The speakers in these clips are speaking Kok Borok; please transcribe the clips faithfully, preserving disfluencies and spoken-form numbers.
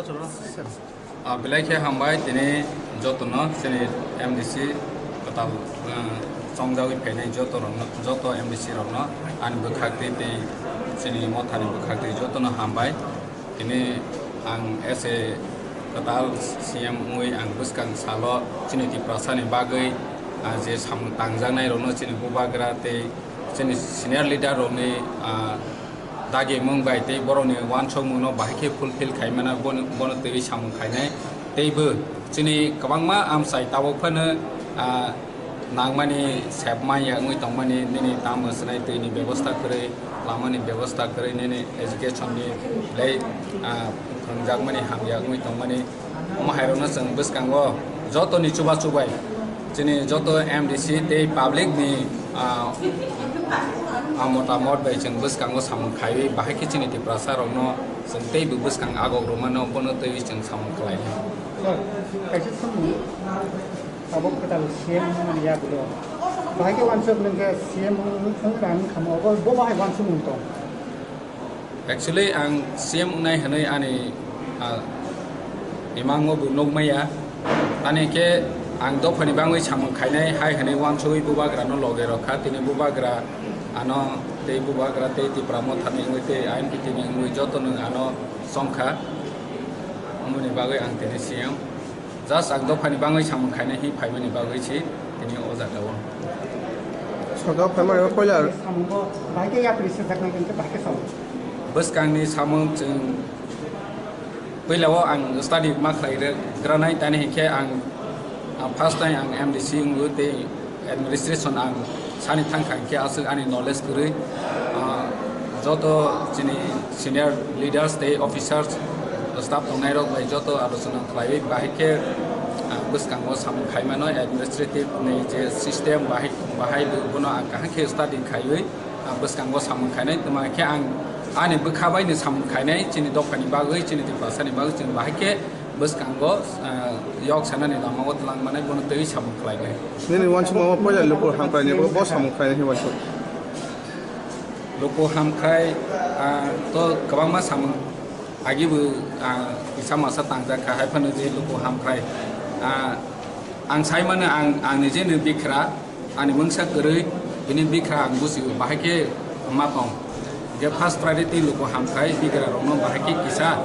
Ah, belai khe hambai tini jotono chini M D C kwtal, ah, chongjagwi phainai joto rokno, joto M D C rokno ani bwkhak twi tei chini mothani bwkhak twi jotono hambai. Tini ang as a kwtal C M wngwi ang bwskang salo chini Tiprasani bagwi, ah, je samung tangjaknai rokno chini bubagra tei chini senior leader rokni, ah, dagimung bai tei borokni uansukmungno bahai khe fulfill khai mano, bono, bono twiwi samung khainai. Teibo chini kwbangma amchai tabuk phano, ah, nangmani sep manya wngwi tongmani, nini tamo swnai twini bebosta kwrwi, lamani bebosta kwrwi, nini education ni belai, ah, phwrwngjakmani hamya wngwi tongmani. Omo hairokno chwng bwskango jotoni chubachu bai chini joto M D C tei public ni, ah, ah, motamot bai chwng bwskango samung khaiwi bahai khe chini Tiprasa rokno chwng teibo bwskang agok rwmano bono twiwi chwng samung khlainai. Sir, kaisa samung tabuk kwtal C M wngmani yagulo. Bahai khe uansuk nwng khe C M wng, wng rang khamu obo, bo bahai uansukmung tong. Actually, ang C M wngnai hwnwi ani, ah, imangno bo nukmaya. Ani khe ang dophani bangwi samung khainai hai hwnwi uansugwi bubagrano loge rwkha. Tini bubagra ano tei bubagra tei Tipra Mothani wngwi tei I N P T ni wngwi jotono ano songkha. Omoni bagwi ang tini C M. Just ang dophani bangwi samung khainai hi phaimani bagwi si tini o jagao. Saka phaimani poila. Samungo bahai khe yapri sejak nai khe bahai khe samung. Bwskangni samung chwng puilao ang study ma khlai granai tani hinkhe ang, ah, first time ang M D C wngwi tei administration ang sani thangkha hinkhe aswk ani knowledge kwrwi, ah, joto chini senior leaders tei officers staff tongnairok bai joto alochona khlaiwi bahai khe, ah, bwskango samung khaimano administrative ni je system bahai, bahai bo bono ang kaham khe study khaiwi, ah, bwskango samung khainai twma khe ang ani bwkha bai ni samung khainai chini dophani bagwi chini Tiprasani bagwi chini bahai khe bwskango, ah, yok sanani lamao twlang manai bono twiwi samung khlainai. Nini uansukma poila luku hamkrai ni bo samung khainai hinwi uansuk. Luku hamkrai, ah, to kwbangma samung agibo, ah, kisa masa tangjak kha hai phano je luku hamkrai, ah, ang sai mano ang, ang nijeni bikra. Ani mungsa kwrwi, bini bikra ang bujigo, bahai khe ma tong. Hingkhe first priority luku hamkrai, bikra rokno bahai khe kisa,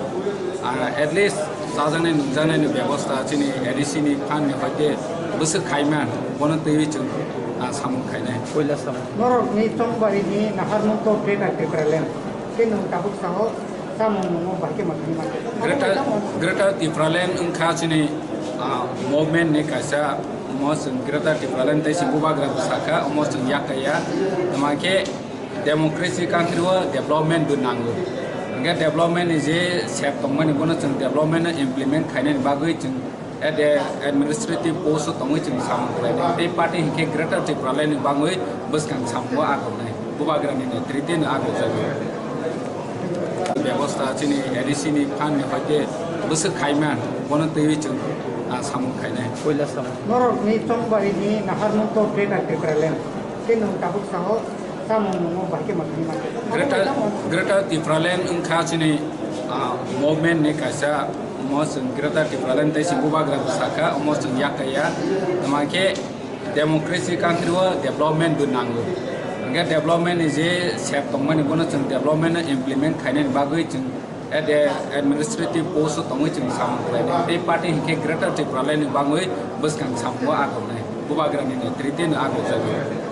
ah, at least chajaknai nungjaknaini bebosta chini A D C ni phan ni hoite bwswk khaima, bono twiwi chwng, ah, samung khainai. Puila samung. Norokni chongbari ni naharmung to Greater Tipraland. Khe nwng tabuk sao, Samung nungo bahai khe mwthangwi mano. Greater, Greater Tipraland wngkha chini, ah, movement ni kaisa, omo chwng Greater Tipraland tei se bubagra bwsakha, omo chwng yakkaiya. Tamo khe democracy country o development bo nango. Hingkhe development ni je sep tongmani bono chwng development no implement khainani bagwi chwng At the administrative post o tongwi chwng samung khlainai. Tei party hinkhe Greater Tipraland ni bangwi bwskang samungo akhoknai. Bubagrani netrite no akhokjago. Bebosta chini A D C ni phan ni hoite bwswk khaima bono twiwi chwng, ah, samung khainai. Puila samung. Norokni chongbari ni naharmung to Greater Tipraland. Khe nwng tabuk sao Samung nungo bahai khe mwthangwi mano. Greater, Greater Tipraland wngkha chini, ah, movement ni kaisa, omo chwng Greater Tipraland tei se bubagra bwsakha, omo chwng yakkaiya. Tamo khe democracy country o development bo nango. Hingkhe development ni je sep tongmani bono chwng development no implement khainani bagwi chwng At the administrative post o tongwi chwng samung khlainai. Tei party hinkhe Greater Tipraland ni bangwi bwskang samungo akhoknai. Bubagrani netrite no akhokjago.